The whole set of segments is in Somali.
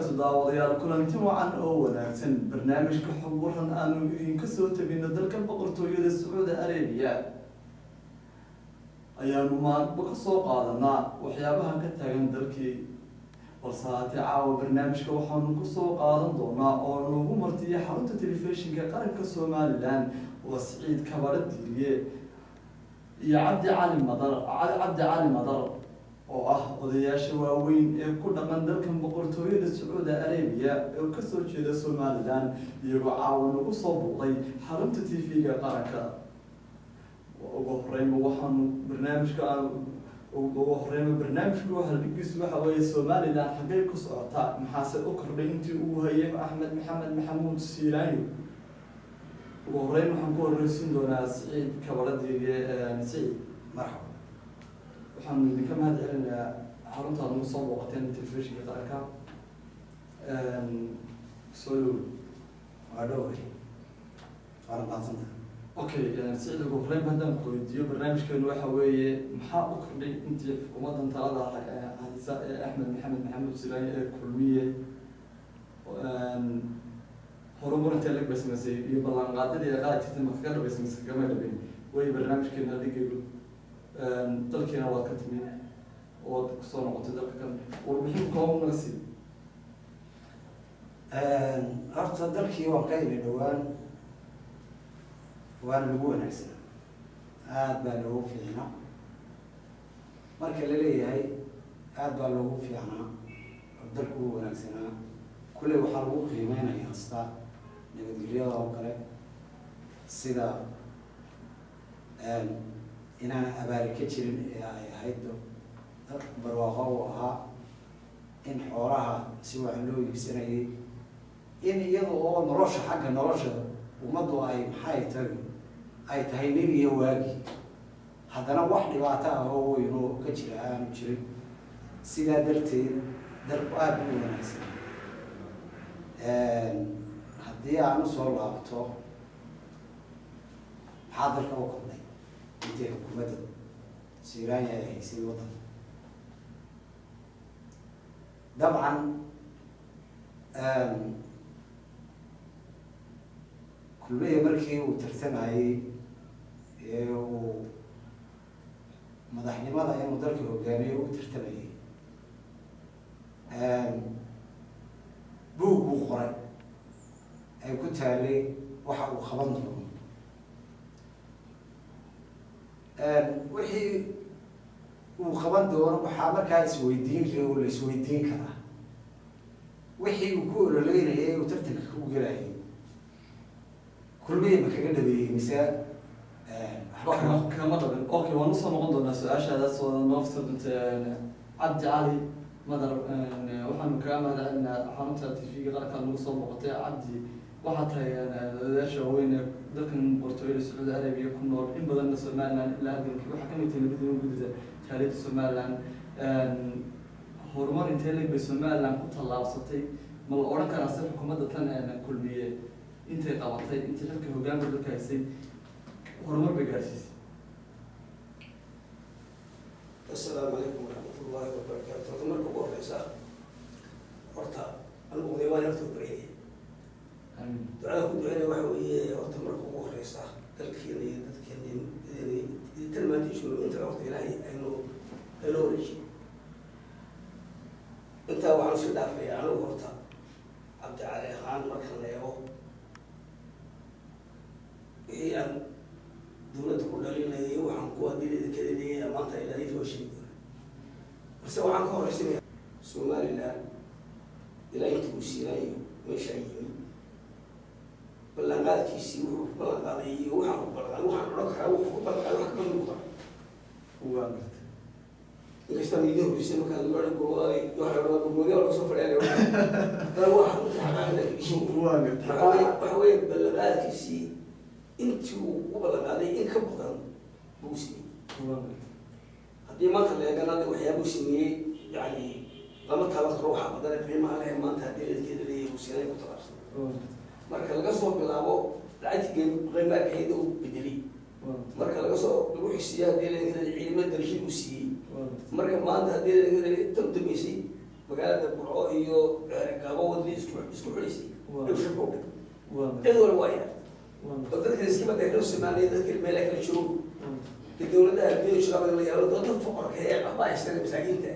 Wabarakaatu. Daawadayaal, kulanti wacan oo wanaagsan. Barnaamijka xog waran aanu idinka soo tabino dalka Boqortooyada Sacuudi Arabiya ayaanu maanba ka soo qaadanaa waxyaabaha ka taagan dalkii, balse haatee caawa barnaamijka waxaanu kusoo qaadan doonaa oo nagu martiyay xarunta telefishinka qaranka Somaliland waa Siciid Kabaro Diiriye iyo Cabdi Cali Madar, Cabdi Cali Madar oo ah odayaasha waaweyn ee ku dhaqan dalkan Boqortooyada Sacuudi Arabiya ee kasoo jeeda Somaliland, iyagoo caawa nagu soo buuqday xarunta TV-ga qaranka. Ugu horeynba waxaanu barnaamijka ugu horeynba barnaamijku haldhigiisu waxa weeye: Somaliland xaggay ku socotaa, maxaase u kordhay intii uu hayay Axmed Maxamed Maxamuud Siilaanyo? Ugu horeyn waxaan ku horeysiin doonaa Siciid Kabaro Diiriye. Siciid, marxaba. Waxaanu idinka mahad celinayaa xaruntaad nagu soo booqateen telefishinka qaranka. Soo dhow. Waa dhowey, waana mahadsanta. Okay Siciid, ugu horeyn haddaan ku weydiiyo, barnaamijkeenu waxa weeye: maxaa u kordhay intii xukuumaddan talada haysa ee Axmed Maxamed Maxamuud Silaanyo ee Kulmiye? Horumar intee lag basmasay iyo ballanqaadyadii ay qaadi jirtay ma kaga dhabaysa mise kagama dhabayn? Way barnaamijkeena dhigaygu. Dalkiina waad ka timi, waad kusoo noqotay dalka kan, warbixin kooban naga sii. Horta dalkii waan ka imi dhowaan, waana lagu wanaagsanaa, aada baa loogu fiicnaa. Marka la leeyahay aada baa loogu fiicnaa oo dalku u wanaagsanaa, kulley waxaa lagu qiimeynaya hasta nabadgelyada oo kale, sida inaan abaari ka jirin ee ay ahayd barwaaqo uu ahaa, in xoolaha si waxan loo iibsanayay, in iyada oo nolosha, xagga nolosha ummaddu ay maxay tahay ay tahay nin iyo waagi, haddana wax dhibaato ah oo weyn oo ka jira aanu jirin. Sidaa darteed dalku aada u wanaagsan. Haddii aan usoo laabto maxaa dalka u kordhay intay xukuumadda Siiraanya ay haysay waddanka, dabcan Kulmiye markii uu tartamayey ee uu madaxnimada inuu dalka hogaamiyo u tartamayey, buug buu qoray ay ku taalay waxa uu qaban doono. Wixii uu qaban doono waxaa markaa isweydiin oo la isweydiin karaa wixii uu ku ololeynayay uu tartanka ku gelayay, Kulmiye ma kaga dhabeeyey mise waxba kama dhabin? Okay, waan usoo noqon doonaa su-aashaadaas oo noo fasir doonta. Cabdi Cali Madar, waxaanu kaga mahad celinaa xarunta TV-ga qaranka nagu soo boqotay. Cabdi, waxaa tahay odayaasha waaweyn ee dalkan Boqortooyada Sacuudi Arabiya ku nool, in badanna Somaliland ilaa halgankii waxaa kamid tahay labadii guddida jaaliyadda Somaliland. Horumar intee leeg bay Somaliland ku tallaabsatay? Ma la odhan karaa si xukuumadda tan Kulmiye intay qabatay, intay xilka hogaanka dalka haysay, horumar bay gaarsiisay? Asalaamu calaykum waraxmat ullaahi wabarakaatu. Horta marka ugu horeysa, horta anigu oday waan horta duceynaya. Ducada ku duceynaya waxa weeye, horta marka ugu horeysa dalkeena iyo dadkeena iyo tan maanta joogo inta horta Ilaahay aynu aynoo wareejiyo. Intaa waxaan sii dhaafaya, anigu horta Cabdicali ahaan markaan eego wixii aan dawladda ku dhalinayay, waxaan ku hadii kala leeyahay maanta ilaahay soo sheegi doona, balse waxaan ka horeysanaya Somaliland ilaa inta uu siinayo meeshaa yimi ballanqaadkiisii, wuxuu ku ballanqaaday iyo waxaan ku ballanqaaday, waxaan odhan karaa wuxuu ku ballanqaaday wax ka badan ugu daray. Waa gartay. Inkastaan idin horreysay markaan loo gurmadaay, waxa la odhan gurmadii waa laga soo fadhiyaa, haddana waxa runtii xaqaaqa sheegi. Waa gartay. Waxa weeye ballanqaadkiisii intii uu ku ballanqaaday in ka badan buu sameeyey. Waa gartay. Haddii maanta la eegana de waxyaabuu sameeyey yani lama taaban karo, waxaa badan ee qiimaha leh maanta haddii ledkeeda leeyahay uu siinay ku tallaabsan. Waa gartay. Marka laga soo bilaabo lacagtii qiimaarkeeda uu bedelay, Waa gartay. marka laga soo lagu xisiiyo haddii ledkeeda ciidamada dalshid uu siiyey, Waa gartay. marka maanta haddii ledkeeda tan dambeysay Magaalada Burco iyo Gaabo wadadii isku xidhaysay ayuu shirka u dhigay. Cid walba waa yaab oo dadka iskaba dheero Soomaaliya, dadka meelaha kala joogo, dee dowladaha adduunyada jooga la yaabo, dadka foqorka ee waxba haystaan, masaakiinta,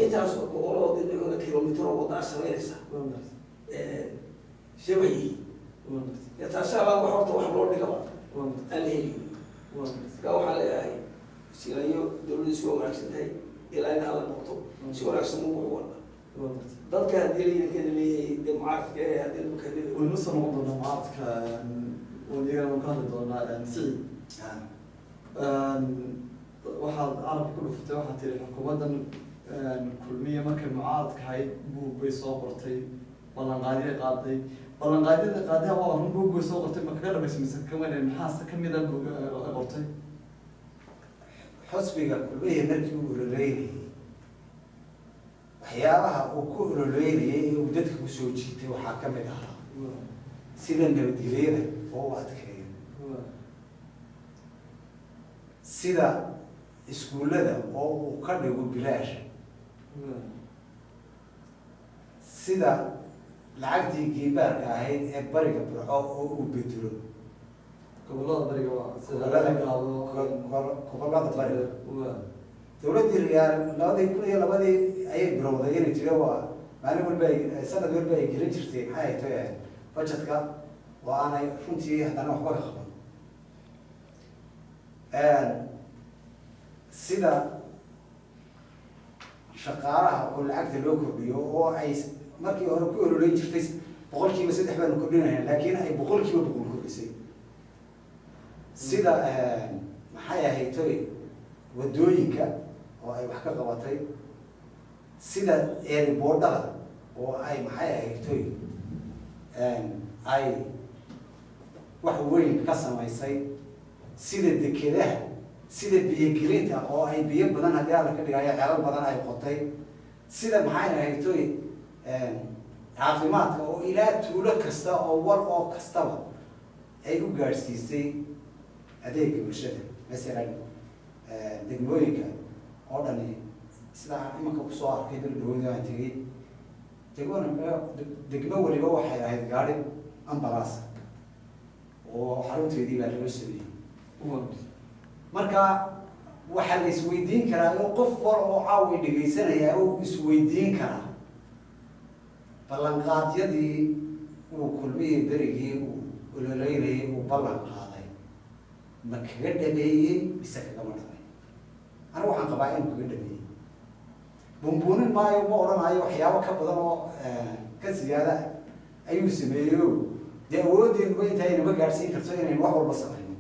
intaas oo boqol oo dhinacooda kilomitro wadaa samaynaysa see wax yihiin. Dee taasaa baa wax horta wax loo dhigaba aan la heliyo. Marka waxaan leeyahay Silayo dowladiisu waa wanaagsan tahay ilaa in hala noqoto si wanaagsan uu wax wada dadka haddii layidinkeeda leeyahay dee mucaaradka ee haddii lagu keenay. Waynu soo noqon doonaa mucaaradka, waan iyagana waan ka hadli doonaa. Siciid, waxaad carabka ku dhufatay, waxaad tiri xukuumaddan Kulmiye markay mucaaradka ahayd buug bay soo qortay, ballanqaadyo qaaday. Ballanqaadyada qaadaha waa run, buug bay soo qortay, ma kaga dhamaysay mise kama? Maxaase kamid a buug ay qortay? Xusbiga Kulmihi markii uu ololeynayay, waxyaabaha uu ku ololeynayay ee uu dadka kusoo jiitay waxaa ka mid ahaa sida nabadgelyada oo u adkeeyo, sida iskuullada oo uu ka dhigo bilaash, sida lacagtii giibaarka ahayd ee bariga Burco oo uu bedelo. Gobolada bariga waa sida Gobolada bariga. Dowladdii Riyaal 2002-dii ayay bilowday inay jira, waa maalin walba ay sanad walba ay gelin jirtay, maxay ahayd budgetka, oo aanay runtii haddana waxba ka qaban, sida shaqaalaha oo lacagta loo kordhiyo oo ay markii hore ku ololeyn jirtay 3% baanu kordhinayna, laakiin ay 100% kordhisay, sida maxay ahayd toy wadooyinka oo ay wax ka qabatay, sida airportada oo ay maxay ahayd toy ay wax weyn ka samaysay, sida dekedaha, sida biyogelinta oo ay biyo badan haddii Alla ka dhigayo ceelal badan ay qotay, sida maxay ahayd toy caafimaadka oo ilaa tuulo kasta oo wal oo kastaba ay u gaadhsiisay adeega bulshada. Masalan degmooyinka oo dhani, sida aan imanka kusoo arkay dal dhawada aan tegey, degmona degmo waliba waxay ahayd gaari ambalaas oo xarunteedii baa loo sameeyey. Marka waxaa la isweydiin karaa oo qof wal oo caawi dhegaysanaya oo isweydiin karaa, ballanqaadyadii uu Kulmihii berigii uu ololeynayay uu ballan qaaday ma kaga dhameeyey mise kagama dhamay? Anigu waxaan qabaa inuu kaga dhameeyey. Bumbuunin maayo, ma odhanayo waxyaabo ka badan oo ka siyaada ayuu sameeyeyo, dee awoodeenuba intaynama gaadhsiin karto inaynu wax walba samayno.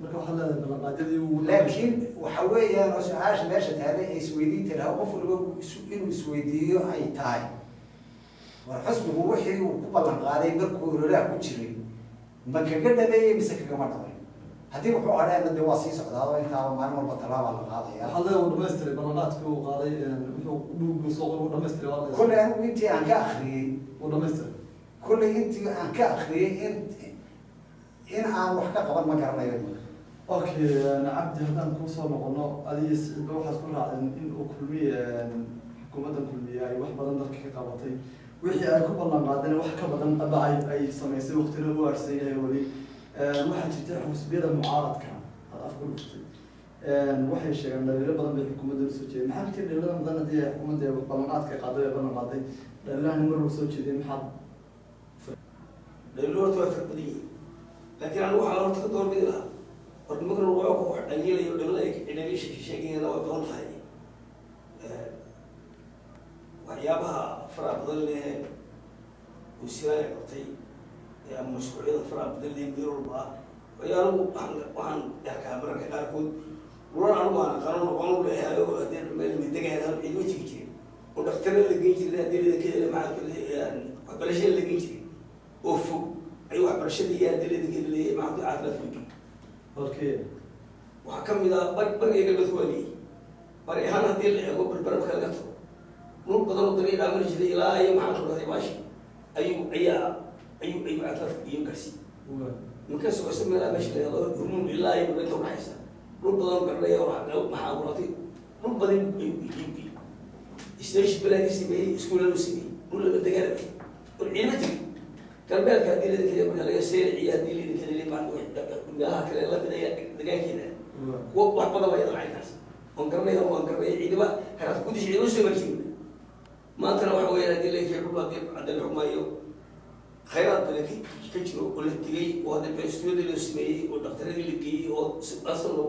Marka waxaad leedahay ballanqaadyadii uu Laakiin waxa weeyaan oo su-aasha meesha taale ee isweydiinta lahaa qof waliba inuu isweydiiyo ay tahay, war xusbigu wixii uu ku ballan qaaday markuu ololaha ku jiray ma kaga dhameeyey mise kagama dhamay? Haddii wuxuu adheena dee waa sii socdaa oo intaaba maalin walba tallaabaa la qaadaya. Waxaad leedahay uu dhamaystiray ballanqaadkii uu qaaday, wuxuu buuggu soo qoray uu dhamaystiray, waa leedahay. Kolley anigu intii aan ka akriyey Uu dhamaystiray. Kolley intii aan ka akriyey in aan wax ka qaban ma garanayo imaka. Okay, Cabdi, haddaan kusoo noqono, adiga Siciidba waxaad ku raacdeen in uu Kulmiye, xukuumaddan Kulmiye ay wax badan dalka ka qabatay, wixii ay ku ballan qaadeen wax ka badan aba ay samaysay, waqtina u aarsan yahay weli. Waxaa jirta xusbiyada mucaaradka aad afka ku dhuftay, waxay sheegeen dhaliilo badan bay xukuumaddan usoo jeedeen. Maxaa ka jira dhaliilada badan haddii ay xukuumadda wax ballanqaadka qaaday ay ballan qaaday, dhaliilahan mar walba soo jeedeen maxaad? Dhaliilo horta waa fara badan yihiin, laakiin anigu waxaan horta ka doorbidi lahaa war nimankan wuxuu wax dhaliilayo, dhaliil ay dhaliisha sheegayana way badan tahay. Waxyaabaha faraha badan leh uu Silaaya qabtay ama mashruucyada faraha badan leh meel walba ah, waayo anigu waxaan arkaa mararka qaarkood dhulan anigu aan aqaano noqon u leeyahay oo haddii meel midegayan aan ciidma tegi jirin oo dhaktare la geyn jirin, haddii lakeeda maxaa waxbarashada la geyn jirin oo fog ayuu waxbarashadii iyo haddii lakeeda leeyahay maxaa caafimaadka la geyn. Okay. Waxaa ka mid ah bari, bariga galbeedku waa leeyahay bari ahaan haddii la eego Berbera marka laga tago dhul badan oo dariiq amari jiray ilaa iyo maxaan ku dhahday baashi ayuu ayaa ayuu ayuu caafimaadka iyo gaarsiiyey. Marka socosho meelaha meesha la yidhahdo Hurmuud ilaa iyo inta udhaxaysa dhul badan oo garanaya oo maxaa ku dhahday dhul badan ayuu geeyey. Station balaa ka sameeyey, iskuulla loo sameeyey, dhul lama degaana oo ciidama tegin. Galbeedka haddii la keliya marka laga seeliciyo, haddii la keliya meelaha kale lamid ayaa degaankeena kuwa wax badan waa iyadana caynkaas oon garanaya, waan garanaya. Ciidama haraad gudish ciidama soo mari jirin. Maantana waxa weeyaan haddii la keliya dhul haddii cadal xumaayo, khayraad badan ka jiro oo la digay, oo hadda iskuuladii loo sameeyey oo dhaktaradii la geeyey oo asalo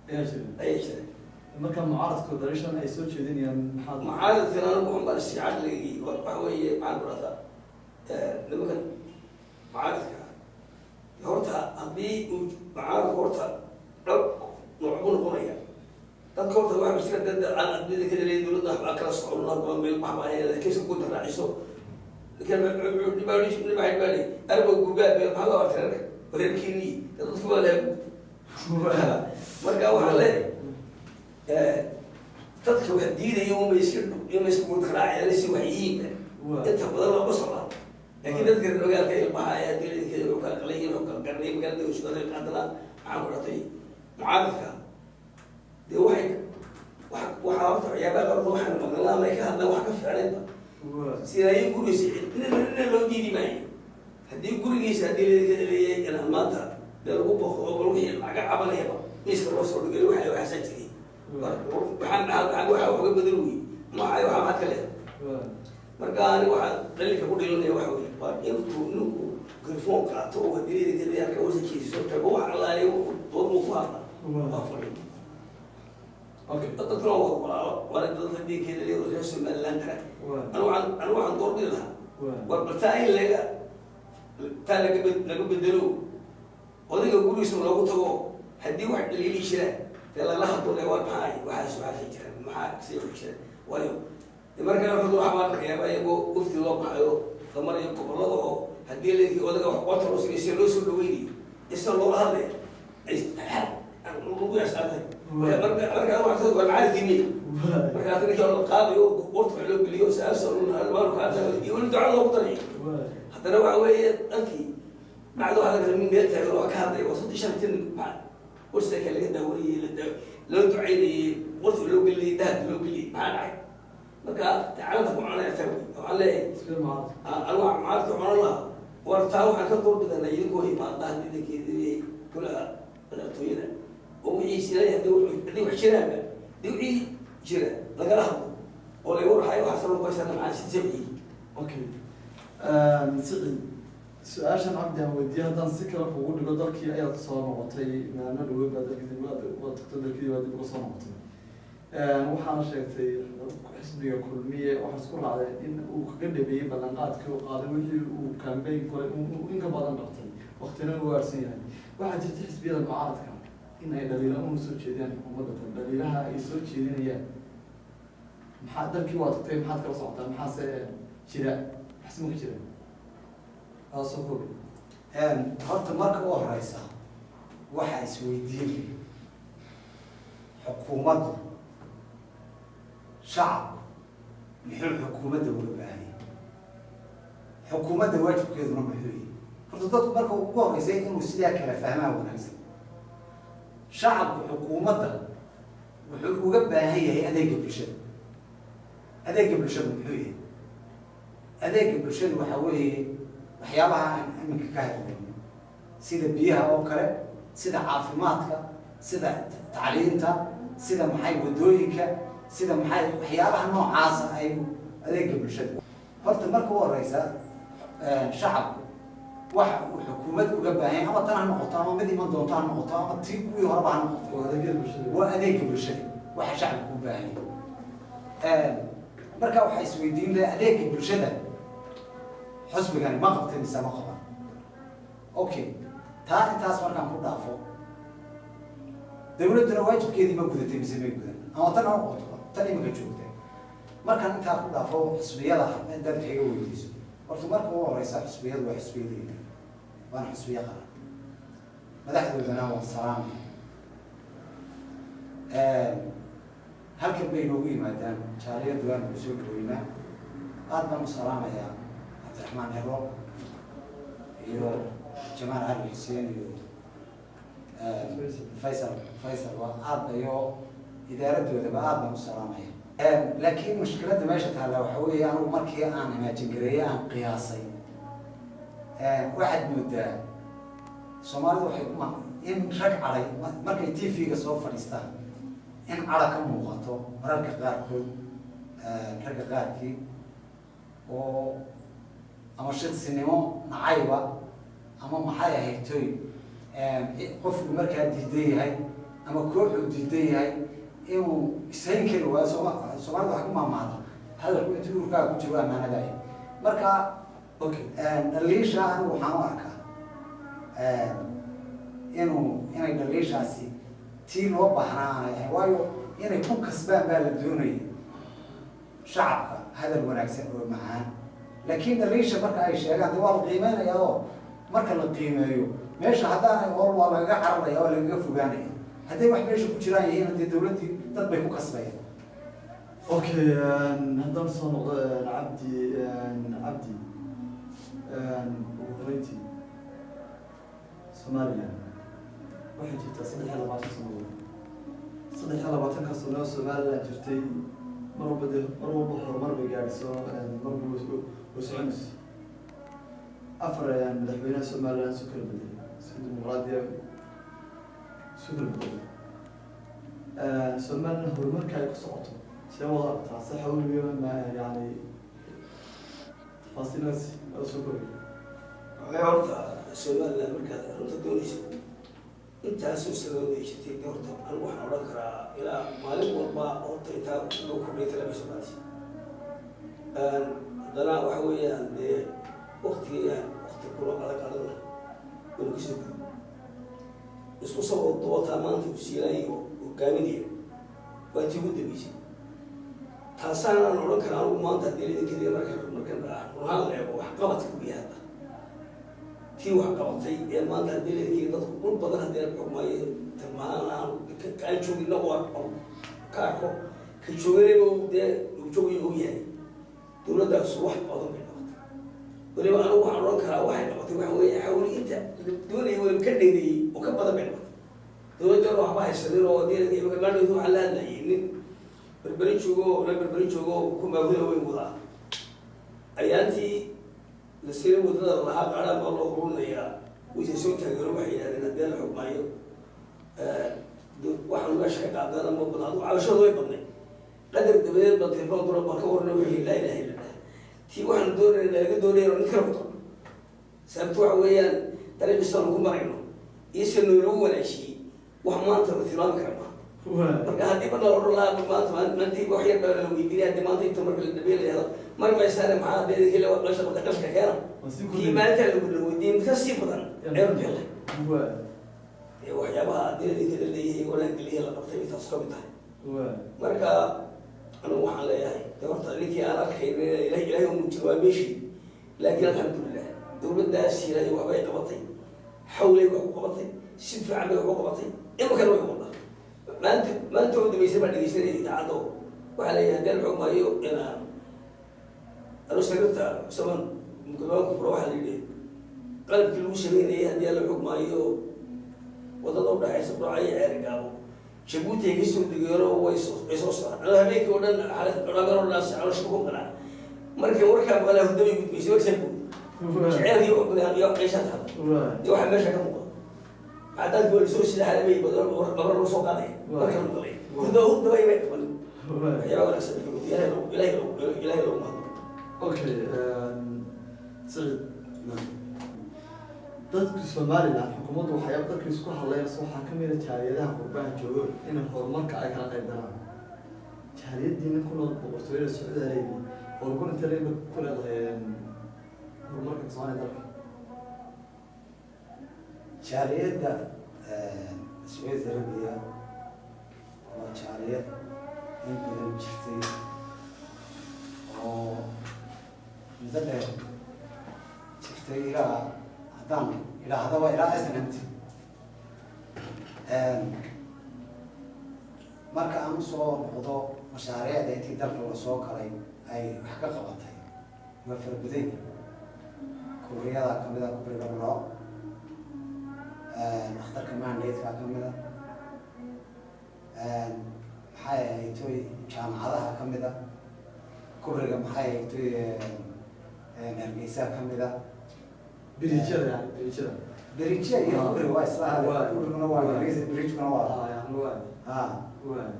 ayaa jira. Ayaa jira. Marka mucaaradku dalishan ay soo jeedinayaan maxaad? Mucaaradkan anigu waxaan baan si caqligii waxa weeye maxaan ku dhahdaa, nimankan mucaaradka horta haddii uu mucaaradku horta dhab nooc buu noqonaya. Dadka horta waxaa jira dad aan adduunyada ka dhalay, dowladda waxba kala socon, hadba meel waxba kiiska ku daraaciso arba gugaab maxaa loo arkaa reerkiinii dadku waa laha. Marka waxaa leeyahay dadka wax diidaya uma iska uma iska gudarraacayaan si wax yihiinba inta badan looma socdaa, laakiin dadka reer magaalka ilmaha ayaa dowladkeeda wuxuu kala qalay, wuxuu kala garanay magaalada hoshaada haddana maxaan ku dhatay. Mucaaradka dee waxay waxaa horta waxyaabaha qaarkood waxaan maqalnaa ama ay ka hadlaan wax ka fiicnaynba sidaayo gurigiisa nina loo diidi maayo. Haddii gurigiisa haddii ladikada leeyahay inaan maanta dee lagu boko oo bal wixii laga cabanayaba miiska loo soo dhigay, waxa waxaasaa jiray, waxaan waxaa wax uga badan wey maxay waxaa maxaad ka leedahay? Marka ani waxaa daliilka ku dhilanaya waxa wey waa intuu ninku telefoon qaato oo haddii ladikada leeyahay halka wasankiisa soo tago, wax allaale dood uu ku hadla waa fadhi. Dadkuna waa walaalo, waana dad haddii keeda leeyahay reer Somaliland kale. Anigu waxaan doorbidi lahaa war bal taa in laga taa laga laga bedelo, odayga gurigiisa loogu tago, haddii wax dhaliili jiraan dee lala hadlo le, war maxaa waxaas waxaasay jiraan, maxaa see u jiraan? Waayo de markaa wuxuu waxaa baan arkayaaba iyagoo wafdi loo baxayo la marayo gobollada, oo haddii leekii odaga wax qoota loo sameeyo sida loo soo dhaweynayo isna loola hadlaya ay lagu yasaatay. Marka waxaa waa macaaridkii miya? Marka ninka la qaadayo qorta wax loo geliyo saasa iyo weli duca loogu darayo, haddana waxa weeye dadkii bacda waxaa laga nin meel taagan oo ka hadlaya waa 35 tin warsaaka laga daawanayey, loo ducaynayey, qorta loo geliyey, dahabka loo geliyey, maxaa dhacay? Marka tacalanta ku cunaya taa wey waxaan leeyahay anigu mucaaradka cunan lahaa, war taa waxaan ka doorbidanaa idinkoo imaada haddii idinkeedii golaha madaxtooyada oo wixii silay haddii wax jiraanba haddii wixii jira lagala hadlo oo lagu raxayo waxaa sabab ku haysana maxaa si sabciyi. Okay, Siciid, su-aashan Cabdi aan weydiiyey haddaan si kale kugu dhigo, dalkii ayaad soo noqotay maalmo dhaweyd baa dalkii dib waad tagto, dalkii waa dib uga soo noqotay. Waxaana sheegtay xisbiga Kulmiye waxaa isku raacday in uu kaga dhabeeyey ballanqaadkii uu qaaday, wixii uu campaign koray in ka badan qabtay, waqtina uu aarsan yahay. Waxaa jirta xisbiyada mucaaradka in ay dhaliila una soo jeediyaan xukuumadda tan, dhaliilaha ay soo jeedinayaan maxaa? Dalkii waa tagtay, maxaad kala socotaa? Maxaase jira xismo ka jira taasoo koobi? Horta marka u horeysa waxaa isweydiinaya xukuumaddu, shacabku muxuu xukuumadda uga baahanya, xukuumadda waajibkeeduna muxuu yahay? Horta dadku marka ugu horeysa inuu sidaa kala fahmaa wanaagsan. Shacabku xukuumadda wuxuu uga baahan yahay adeega bulshada. Adeega bulshada muxuu yahay? Adeega bulshada waxaa weeye waxyaabaha aan iminka ka hadlayno, sida biyaha oo kale, sida caafimaadka, sida tacliinta, sida maxay waddooyinka, sida maxay waxyaabaha noocaasa ay adeega bulshada. Horta marka u horeysa shacabku waxa uu xukuumad uga baahan yahay, ama tan ha noqoto ama mid iman doonto ha noqoto ama tii kuwii horeba ha noqoto, waa adeegyada bulshada. Waa adeega bulshada waxa shacabku u baahan yahay. Marka waxaa isweydiin laha, adeega bulshada xusbigani ma qabtay mise ma qaban? Okay, taa intaas markaan ku dhaafo, dawladduna waajibkeedii ma gudatay mise may gudan, ama tan ha noqoto tan iminka joogta? Markaan intaa ku dhaafo xusbiyada, intaad wax iga weydiiso, horta marka ugu horeysa xusbiyadu waa xusbiyadeyda, waana xusbiyo qaran, madaxdoodana waan salaamaya. Halkan bay inoogu yimaadaan, jaaliyadu waan ugu soo dhaweynaa, aad baan u salaamayaa Cabdiraxmaan Ciro iyo Jamaal Cali Xuseen iyo Faysal. Faysal waa aad iyo idaaradoodaba aad baan u salaamaya. Laakiin mushkiladda meesha taalla waxa weeye, anigu markii aan imagine gareeyey, aan qiyaasay, waxaad moodaa Soomaalidu waxay kuma in rag caday markay TV-ga soo fadhiistaan in cada ka muuqato mararka qaarkood, ragga qaarkii oo ama shaqsinimo nacayba ama maxay ahayd toy qofku markaa diidan yahay ama kooxuu diidan yahay inuu ishayn kari waayo. Soomaalida waxay ku maamaada hadalku intuu urkaaga ku jiro amaanadaay. Marka dhaliisha anigu waxaan u arkaa inay dhaliishaasi tii loo baahnaa aanay ahayn, waayo inay ku kasbaan baa la doonayay shacabka hadal wanaagsan oo macaan. Laakiin dhaliisha marka ay sheegaan, de waa la qiimeynaya, oo marka la qiimeeyo meesha haddaanay ool waa lagaga cararaya, waa lagaga fogaanaya. Hadday wax meesha ku jiraan yihiin, dee dawladdii dad bay ku kasbayaan. Okay, haddaan soo noqdo Cabdi, Cabdi, ugu horeyntii Somaliland waxay jirtaa 23 sanadood. 23-ka sano Somaliland jirtay, mar walba dee mar walba horumar bay gaadhiso, mar walba way soconayso. Afar madaxweynaha Somaliland isu kala bedelay, si dimuqraadiya isu kala bedelay. Somaliland horumarka ay ku socoto see wada aragtaa? Se xawliga ma yani tafaasiilaas ada soo kordhiya? Wallahi horta Somaliland markaad runta doonayso, intaasoo sanadood ay jirtay, de horta anigu waxaan odhan karaa ilaa maalin walba horta intaa loo kordhiya talaba somaati. Haddana waxa weeyaan dee waktigii wakti kula adag adagna waynu kasoo gudo isku soo dabataa. Maanta uu siilaayo hogaaminayo waa tii ugu dambeysay. Taasaanaan odhan karaa anigu maanta haddii idinkeeda marka ruhaan la eego waxqabadka u yahay hadda tii wax qabatay ee maanta haddii idinkeeda dadku dhul badan haddii la xukmaayo tilmaan aan kaan joogina waa ka arko ka jooganayba dee uu joogayo og yahay. Dowladdaas wax badan bay qabatay. Weliba anigu waxaan odhan karaa waxay qabatay waxa weeye xawli inta la doonayay weliba ka dheereeyey oo ka badan bay qabatay. Dowladda hore waxba haysanin oo haddii imika maadhowda waxaan la hadlayay nin Berberi joogo, reer Berberi joogo, ku maaguna weyn wadaa. Ayaantii la siray wadada lahaa qaadhaan baa loo ururinayaa, wayse soo taageero. Waxay yidhahdeen haddii la xukmaayo waxaanu meesha ka qaadana ma badna. Adigu cabashooda way badnay. Qadar dabadeed baa telefoon dura baan ka warnay. Wuxuu laa ilaha illa Allah, tii waxaanu doonayna laga doonaya nin kala wato. Sababto waxa weeyaan dariiqiisaan ku marayno iyo si noolagu wanaajiyey wax maanta la tilmaami kara maaha. Marka haddii ba la odhan lahaa maanta maantii wax yar baa la weydiinaya, haddii maanta inta marka la dhabeyn la yahdo mari maysaane, maxaa haddii kale meesha qabta qashka keena kii maalintaa lagu la weydiiyey mid ka sii badan ceeb bixin leh ee waxyaabaha haddii idinka la leeyahay wanaag geliya la qabtay bay taas ka mid tahay. Marka anigu waxaan leeyahay de horta ninkii aan arkayn ilahay ilahay u muujin waa meeshii, laakiin alxamdulilah dowladdaas ilaahay waxbay qabatay, xawlay wax ku qabatay, si fiican bay wax u qabatay. Imikana way wadaa. Maanta u dambeysay baan dhegeysanayay idaacadda oo waxaa leeyahay haddii la xukmaayo inaan anu sariirta saman mukabaanku furo. Waxaa la yidhi qalabkii lagu sameynayay haddii la xukmaayo wadada udhaxaysa Burco iyo Ceerigaabo Jabuuti ay kasoo degeeno way soo socdaan. Anoo habeenkii oo dhan xalameen oo dhan caloosha ku maqnaa, markii warkaa maqlaa hurdabay gudbaysay markaasaan booday jeceelkii wax badan iyo meeshaa taala iyo waxa meesha ka muuqda cadaadki waa lasoo sida xalamay badan babar lagu soo qaadaya marka la maqlay hurda hurdabay bay qaban. Waxyaaba wanaagsan bay kamid ilahay loogu ilahay loogu ilahay loogu mahadnaqo. Okay, Saciid, dadka Somaliland xukuumaddu waxyaaba dadka isku hadlaynaysa waxaa kamid a jaaliyadaha qurbaha joogo inay horumarka ay kala qayb galaan. Jaaliyadiina ku nool Boqortooyada Sacuudi Arabia horumar intee leeg bay ku leedahay horumarka Soomaaliya dalka? Jaaliyadda Sacuudi Arabiya waa jaaliyad in badan jirtay oo muddo dheer jirtay, ilaa haddaan idhaahdaba ilaa SNMT. Marka aan usoo noqdo mashaariicda intii dalka lasoo galay ay wax ka qabatay waa fara badan yihin. Kuuriyada kamida, kubriga Burco, dhakhtarka mandate-ka kamida, Maxay ahayd toy jaamacadaha ka mid a, kubriga maxay ahayd toy Hargeysa ka mid a. Biriijyada, yani biriijyada. Beriijya iyo kubriga waa isla, kubriguna waa Hargeysa, beriijkuna waa Yani waa ha. Waa.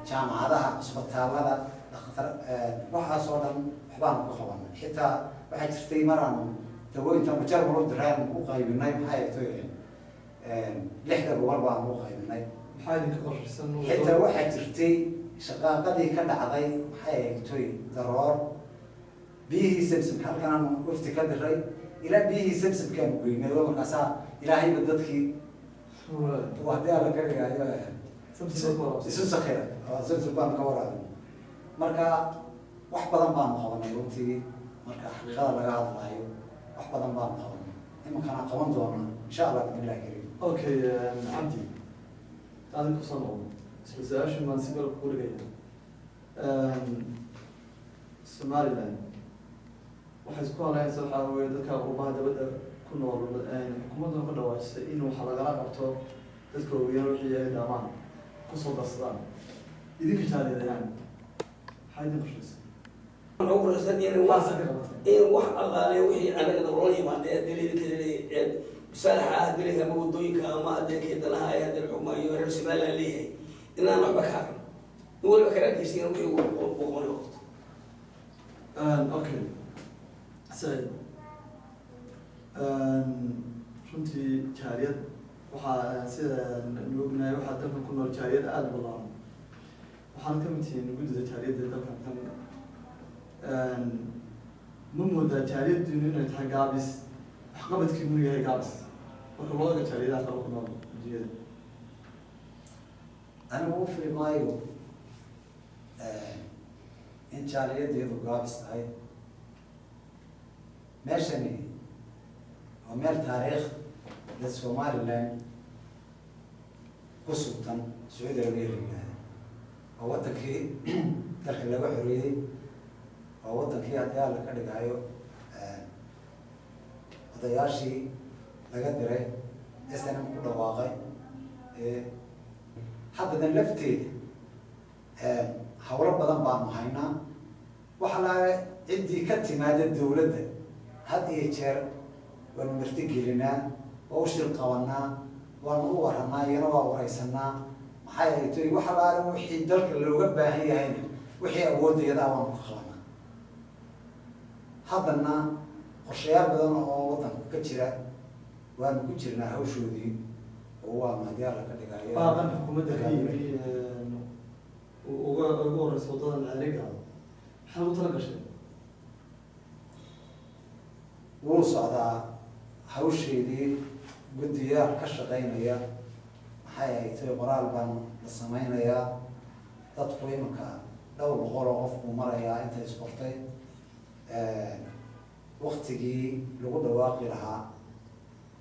Jaamacadaha, cusbitaalada, dhakhtar, waxaas oo dhan waxbaanu ka qabanay. Xitaa waxaa jirtay maraanu dawooyinta Jarmal u diraan u qaybinay, maxay ahayd toy 6da gobol baanu u qaybinay. Maxaa idinka qorshaysan? Xitaa waxaa jirtay shaqaaqadii ka dhacday, maxay ahayd toy, Daroor, biyihii Samsamka halkanaanu wafti ka diray, ilaa biyihii Samsamkaanu geynay oo markaasaa Ilaahayba dadkii Waa. haddii Alla ka dhigayo Samsam ku waraabsan. Isu sakira oo Samsam baanu ka waraabin. Marka wax badan baanu qabanay runtii. Marka xaqiiqada laga hadlaayo, wax badan baanu qabanay, iminkana qaban doonaa, insha Allah, bismillahi kariim. Okay, Cabdi, adin kusoo noqdo, isla su-aashan baan si kale kugu dhigaya. Somaliland waxay isku haleynaysa waxaa weye dadka qurbaha dabadda ku nool. Xukuumadduna ku dhawaajisay in waxa lagala qabto dadka ogeeyaan wixii ay dhaamaan kusoo darsadaan. Idinka jaaliyadayaan, maxaa idin qorshaysa? Ugu horeysan in wax Maxaase ka qabatay? In wax allaale wixii anaga naloola yimaadee daliilka masaalaxa ah, daliilka ama wadooyinka ama hadee danaha ay hadee xukmayo reer Somaliland leeyahay, inaan waxba ka harin, in waliba karaankiisa in wixii uu qabanayo qabto. Okay, Saciid, runtii jaaliyad waxaa sida nu ognahay waxaa dalkan ku nool jaaliyad aada u ballaaran. Waxaana ka mid tihiin guddida jaaliyadda dalkan. Kan ma moodaa jaaliyaddiinu inay tahay gaabis, waxqabadkiinu yahay gaabis marka loo eego jaaliyadaha kale ku nool adduunyada? Anigu u fili maayo in jaaliyaddeedu gaabis tahay. Meeshani waa meel taariikh da Somaliland ku sugtan. Sacuudi Arabiya la yidhaahda waa wadankii dalka laga xoreeyey, waa wadankii haddii Alla ka dhigayo odayaashii laga diray SNM ku dhawaaqay. Haddadan lafteeda hawlo badan baanu haynaa. Waxa la ciddii ka timaada dawladda had iyo jeer waanu marti gelinaa, waa u shir qabanaa, waanu u waranaa, iyana waa wareysanaa. Maxay ahayd toy waxa laala wixii dalka looga baahan yahayna, wixii awoodayada waanu ka qabanaa. Haddana qorshayaal badan oo waddanka ka jira waanu ku jirnaa hawshoodii oo waanu haddii Alla ka dhigayo. Baaqan xukuumadda ka yimi uga ugu horeysa wadadan Ceerigaada, maxaa ugu tala gashay? Wuu socdaa hawsheedii, guddiyaal ka shaqaynaya. Maxay ahayd toy qoraal baan la sameynayaa. Dadku iminka dhowr boqol oo qof buu marayaa inta isqortay. Waktigii lagu dhawaaqi lahaa,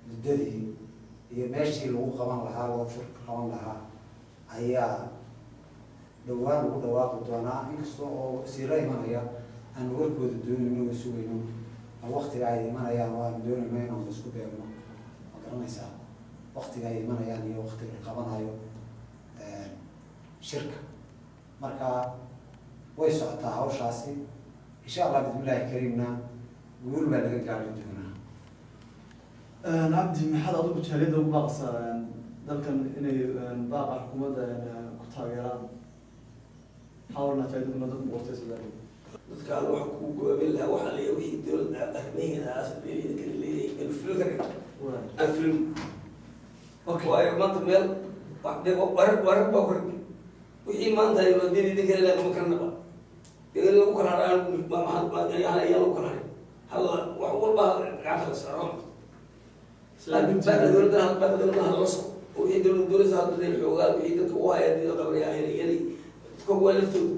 muddadii iyo meeshii lagu qaban lahaa, lagu shirka qaban lahaa ayaa dhowaan lagu dhawaaqi doonaa, inkasta oo wasiiro imanaya aan warkooda doonayno oo sugayno waktiga ay imanayaan oo aan doonayno inaan isku beegno. Ma garanaysaa waktiga ay imanayaan iyo waktiga la qabanayo shirka? Marka way socotaa hawshaasi, insha Allah, bismillahi kariimna guul baa laga gaari doonaa. Cabdi, maxaad adigu jaaliyadda ugu baaqaysaa dalkan inay baaqa xukuumadda ku taageeraan? Maxaa oranaa jaaliyadda kuna dadka boqortay Soomaaliya? Dadkaan waxa ku goobin lahaa waxaa leeyahay wixii dowladda arrimaheeda aas leeyahay kala leeyahay in fulin karin aan fulin. Waayo maanta meel wax dee warar warar baa kor wixii maanta ay dee kale lagama karnaba dee in lagu kala haraan ayaa lagu kala harin hal wax walba gacanta la saaro. Baaka dowladda, baaka dowladda hala soco. Wixii dowladda doonaysa hadda dee xoogaa wixii dadka u haya dee qabanaya inay dadka waa laftoodu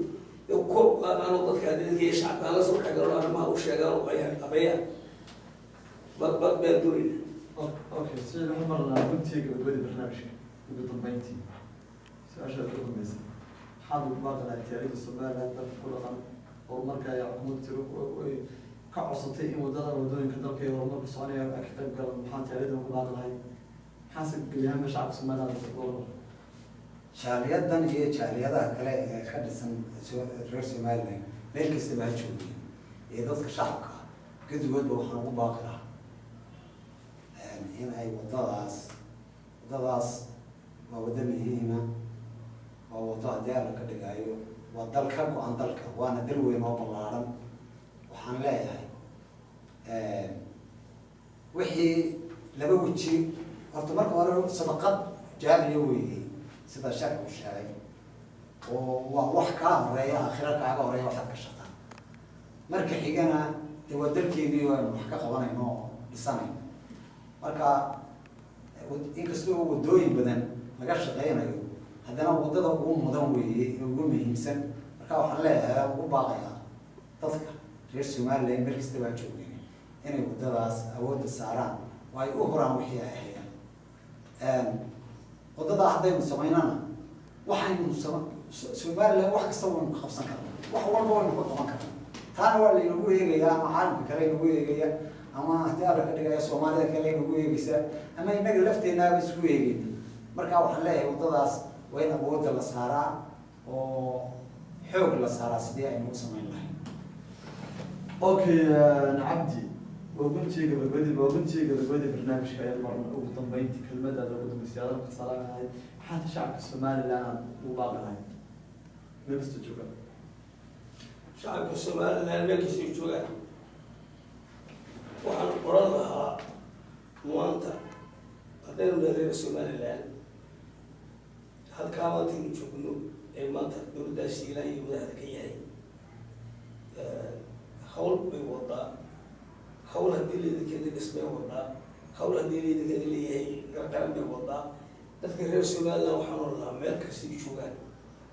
dee kor u qaadaan oo dadka dadka iyo shacabka hala soo dhexgalaan, arrimaha u sheegaan oo ay habeeyaan bad bad baan doonayna. Okay, sida waxaan marnaa runtii gabagabadii barnaamijka. Ugu dambeyntii, su-aasha ugu dambeysa: maxaad ugu baaqi lahayd jaaliyadda Somaliland dalka ku dhaqan horumarka ay xukuumadda tiro ay ka codsatay in wadada wadooyinka dalka iyo horumarka soconaya ay ka qayb galaan? Maxaad jaaliyadda ugu baaqi lahayd? Maxaase gebi ahaanba shacabka Somaliland loo Jaaliyadan iyo jaaliyadaha kale ee ka dhisan reer Somaliland meel kastaba ha joogeen ee dadka shacabka ah gedigoodba waxaan ugu baaqi lahaa in ay waddadaas waa waddo muhiima, waa waddo haddii Alla ka dhigaayo waa dal ka go-an dalka, waana dal weyn oo ballaaran. Waxaan leeyahay wixii laba weji horta marka hore sadaqad jaariya weeye sida sharcigu sheegay, oo waa wax kaa horeeya, aakhira kaaga horeeya waxaad ka shaqaa. Marka xigana dee waa dalkeedii oo aynu wax ka qabanayno oo dhisanayno. Marka inkastoo waddooyin badan laga shaqeynayo, haddana waddada ugu mudan weeye ee ugu muhiimsan. Marka waxaan leeyahay, ugu baaqayaa dadka reer Somaliland meel kasta baa joogeen inay waddadaas awoodda saaraan oo ay u huraan wixii ay hayaan. Waddadaa haddaynu samaynana waxaynu Somaliland wax kasta waynu ka qabsan karnaa, wax walba waynu ka qaban karnaa. Taana waa laynagu eegayaa, ama caalamka kale aynagu eegaya, ama haddii Alla ka dhigaya Soomaalida kale aynagu eegeysaa, ama innaga lafteenaaba isku eegeyna. Marka waxaan leeyahay waddadaas waa in awoodda la saaraa oo xoog la saaraa sidii aynu u samayn lahayn. Okay, Cabdi, waa guntii gabagabadii barnaamijka ayaan marna. Ugu dambeyntii kelmadaada ugu dambeysay aad ka salaami lahayd, maxaad shacabka Somaliland aad ugu baaqi lahayd meel kasta joogaan? Shacabka Somaliland meel kastay joogaan waxaan oran lahaa, maanta haddaynu nahay reer Somaliland, halkaa maantaynu joogno ee maanta dowladdaas Siilaan iyo madaxda ka yahay hawl bay wadaa, hawl haddii laydinkeeda dhismay wadaa, hawl haddii laydinkeeda leeyahay qaran bay wadaa. Dadka reer Somaliland waxaan oran lahaa meel kastay joogaan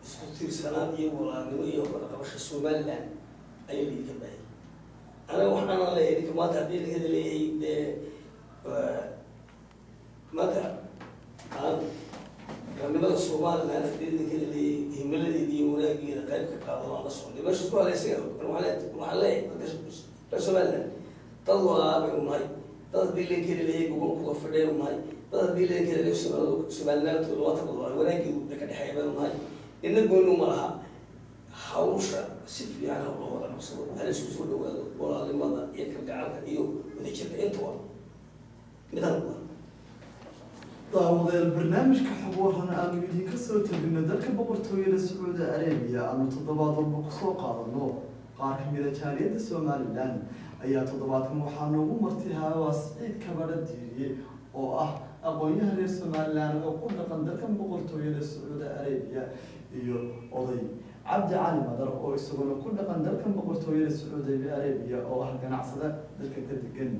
isku tiirsanaan iyo walaalnimo iyo wada qabasho Somaliland ayaa laydinka baahayay. Anaga waxaana leeyahay ninka maanta haddii laydinkeeda leeyahay dee maanta aan qarannimada Somaliland haddii laydinkeeda leeyahay himiladeeda iyo wanaageeda qayb ka qaado aan la socday meesha isku halaysan. Waxaan leeyahay dadka reer Somaliland dad walaalaa baynu nahay, dad haddii laydinkeeda leeyahay gobol kuda fadhiyaynu nahay, dad haddii laydinkeeda leeyahay Somalilandooda waa taqdo wanaageedu ka dhexeeya baynu nahay. Nina goynu ma laha. Hawsha si fiican ha loo wada qabsado, hala isku soo dhawaado, walaalnimada iyo kalgacalka iyo wadajirka intuba midaan. Daawadayaal, barnaamijka Xog Waran aanu idinka soo tabino dalka Boqortooyada Sacuudi Arabiya, aanu toddobaad walba kusoo qaadano qaar ka mida jaaliyadda Somaliland, ayaa toddobaadkan waxaa noogu martihaa waa Siciid Kabadha Diiriye oo ah aqoon-yahan reer Somaliland oo ku dhaqan dalkan Boqortooyada Sacuudi Arabiya, iyo oday Cabdi Cali Madar oo isaguna ku dhaqan dalkan Boqortooyada Sacuudi Arabiya oo ah ganacsada dalka ka degan.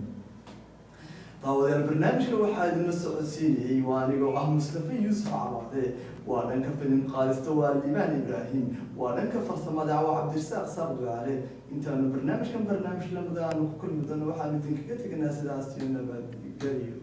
Daawadayaal, barnaamijka waxaa idinla socodsiinayay waa anigoo ah Mustafa Yuusuf Cabaade, waa dhanka filim qaadista waa Liibaan Ibraahim, waa dhanka farsamada waa Cabdirasaaq Saaq Ducaale. Intaanu barnaamijkan barnaamij lamida aanu ku kulmi doono, waxaanu idinkaga teganaa sidaas iyo nabadgelyo.